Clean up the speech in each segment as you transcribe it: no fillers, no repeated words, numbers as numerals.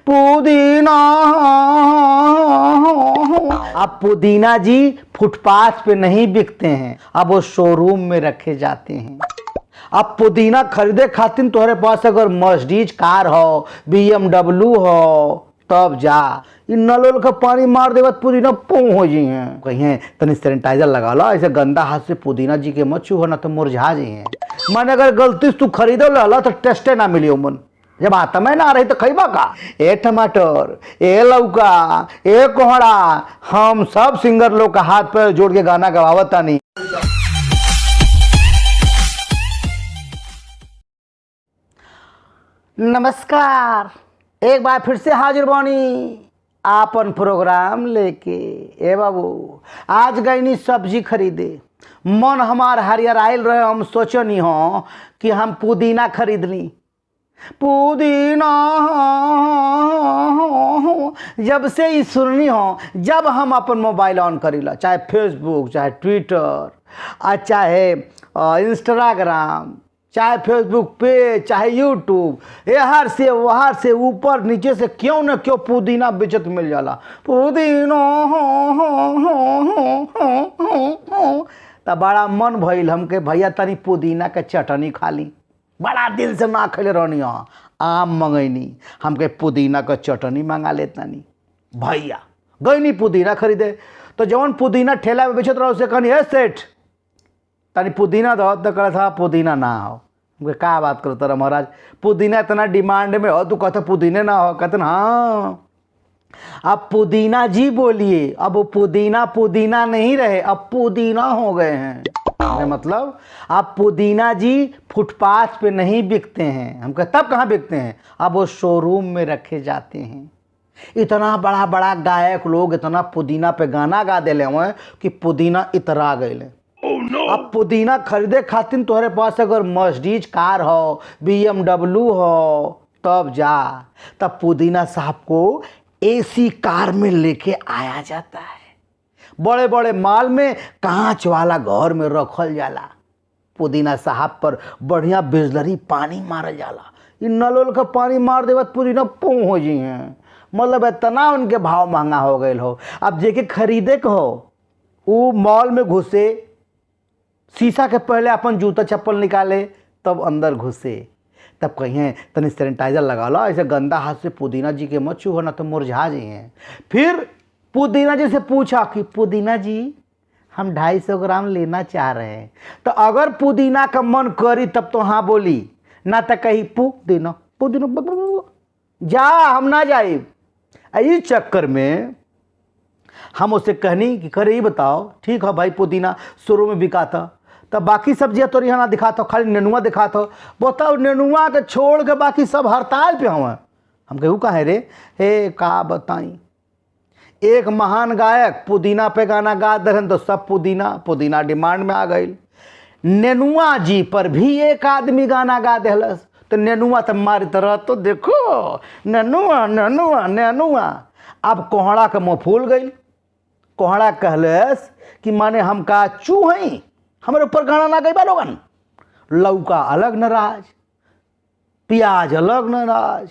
पुदीना। अब पुदीना जी फुटपाथ पे नहीं बिकते हैं, अब वो शोरूम में रखे जाते हैं। अब पुदीना खरीदे खातिर तोहरे पास अगर मर्सिडीज कार हो, BMW हो, तब जा। इ नल का पानी मार देगा तो पुदीना पू हो जी हैं। कहिए तनी सैनिटाइजर लगा लो, ऐसे गंदा हाथ से पुदीना जी के मत छू ना तो मुरझा जी हैं। मन अगर गलती से तू खरीदो ला तो टेस्टे ना मिली मन, जब आत्मा ना रही तो खैबा का। ए टमाटर, ए लौका, ए कोहड़ा, हम सब सिंगर लोग का हाथ पे जोड़ के गाना गवावत तानी। नमस्कार, एक बार फिर से हाजिर बानी आपन प्रोग्राम लेके। ए बाबू, आज गईनी सब्जी खरीदे, मन हमार हरियर आयल रहे। हम सोचनी हो कि हम पुदीना खरीद ली। पुदीना जब से ई सुननी हो, जब हम अपन मोबाइल ऑन करीला, चाहे फेसबुक, चाहे ट्विटर, आ चाहे इंस्टाग्राम, चाहे फेसबुक पे, चाहे यूट्यूब, एहर से वहार से ऊपर नीचे से क्यों न क्यों पुदीना बेचत मिल जाला। पुदीना हो। त बड़ा मन भइल हमके, भैया तनी पुदीना के चटनी खा ली, बड़ा दिन से ना खैले रहनी हो। आम मंगैनी, हमके पुदीना के चटनी मंगा लेतानी। भैया गईनी पुदीना खरीदे, तो जवन पुदीना ठेला में बेचत रहो उसे कहनी, हे सेठ तनी पुदीना दो। तो कहता था पुदीना ना हो। हमके का बात करो तारा महाराज, पुदीना इतना डिमांड में हो, तू कहता पुदीने ना हो। कहते हाँ, अब पुदीना जी बोलिए, अब वो पुदीना पुदीना नहीं रहे, अब पुदीना हो गए हैं। अरे मतलब अब पुदीना जी फुटपाथ पे नहीं बिकते हैं। हम कहते तब कहाँ बिकते हैं? अब वो शोरूम में रखे जाते हैं। इतना बड़ा बड़ा गायक लोग इतना पुदीना पे गाना गा देले हुए कि पुदीना इतरा गए। Oh, no. अब पुदीना खरीदे खातिर तोहरे पास अगर मर्सिडीज कार हो, BMW हो, तब जा। तब पुदीना साहब को एसी कार में लेके आया जाता है, बड़े बड़े माल में कांच वाला घर में रखल जाला। पुदीना साहब पर बढ़िया बिजलरी पानी मारल जाला। इ नल का पानी मार देवा तो पुदीना पू हो जी हैं। मतलब इतना उनके भाव महंगा हो गए हो। अब जेके खरीदे के हो वो मॉल में घुसे, शीशा के पहले अपन जूता चप्पल निकाले तब अंदर घुसे। तब कहिए तनी सैनिटाइजर लगा लो, ऐसे गंदा हाथ से पुदीना जी के मत छू ना तो मुरझा जी हैं। फिर पुदीना जी से पूछा कि पुदीना जी हम 250 ग्राम लेना चाह रहे हैं। तो अगर पुदीना का मन करी तब तो हाँ बोली, ना तो कही पुदीना पुदीना जा हम ना जाए। इस चक्कर में हम उसे कहनी कि खरे ही बताओ, ठीक है भाई पुदीना शुरू में बिकाता, तब बाकी सब्जियाँ तो यहाँ ना दिखाता, खाली नेनुआ दिखाता। बताओ नेनुआ के छोड़ के बाकी सब हड़ताल पे हुआ। हम कहू का है रे, हे का बताई। एक महान गायक पुदीना पे गाना गा दहन तो सब पुदीना पुदीना डिमांड में आ गई। नेनुआ जी पर भी एक आदमी गाना गा दहलस तो नेनुआ तो मारी तरह तो देखो नेनुआ नेनुआ नेनुआ। अब कोहड़ा के मुँह फूल गई। कोहड़ा कहलस कि माने हम का चू हई, हमारे ऊपर गाना ना गई लोगन। लौका अलग नाराज, प्याज अलग नाराज,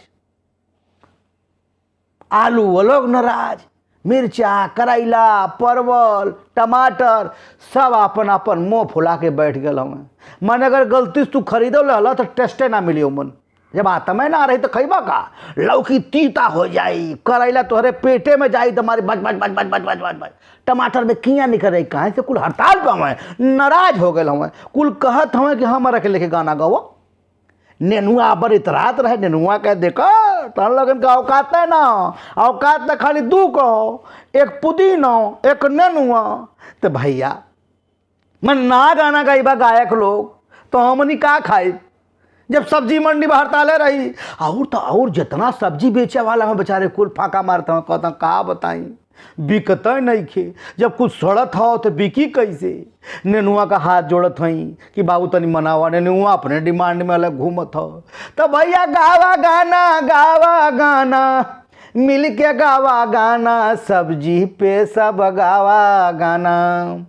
आलू अलग नाराज, मिर्चा करैला परवल टमाटर सब अपन अपन मुँह फुला के बैठ गए हमें। मन अगर गलती से तू खरीदो ला तो टेस्टे ना मिली मन, जब आत्मा ना रही तो खैबा का। लौकी तीता हो जाई, करैला तोहरे पेटे में जाई तुम्हारी बच बच बच बच बच बच बच बच। टमाटर में किया निकल रही कहाँ से, कुल हड़ताल पे हमें नाराज हो गए हमें। कुल कहत हमें कि हमारा के लेके गाना गाओ। नेनुआ पर इतरात रहे, नेनुआ कह देखो तहन लगन का औकात है ना, औकात तो खाली दू कहो, एक पुदीना एक नेनुआ। तो भैया मन ना गाना गाइबा गायक लोग तो हमनी का खाई जब सब्जी मंडी में हड़ताले रही। और तो और जितना सब्जी बेचे वाला हम बेचारे कुल फाका मारते हैं, कहता का बताई बिकत नहीं खे, जब कुछ सड़त हो तो बिकी कैसे। नेनुआ का हाथ जोड़त हई कि बाबू तनी मनावा, नेनुआ अपने डिमांड में अलग घूमत हो। तो भैया गावा गाना, गावा गाना, मिल के गावा गाना, सब्जी पे सब गावा गाना,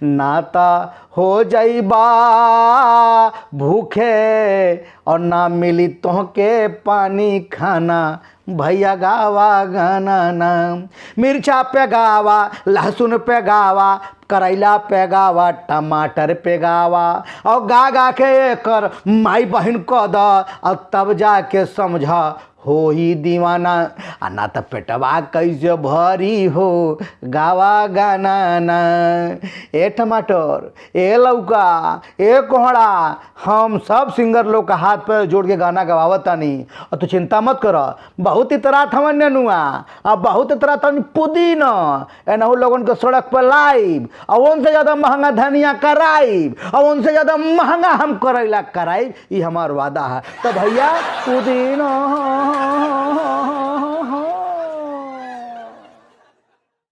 नाता हो जाइबा भूखे और ना मिली तोहके पानी खाना। भैया गावा गाना ना। मिर्चा पे गावा, लहसुन पे गावा, करैला पे गावा, टमाटर पे गावा, और गा गा के एकर माई बहन कह द, और तब जाके समझ हो ही दीवाना। आ ना त पेटवा कैसे भरी हो गावा गाना ना। ए टमाटर, ए लौका, ए कोहड़ा, हम सब सिंगर लोग का हाथ पे जोड़ के गाना गवावतानी। और तू चिंता मत कर, बहुत इतरात हवन नेनुआ, आ बहुत इतरात हवन पुदीना, एनहु लोगन के सड़क पर लाइब, और उनसे ज़्यादा महंगा धनिया कराइब, और उनसे ज़्यादा महंगा हम करैला कराइब, ये हमार वादा है। तो भैया पुदीना।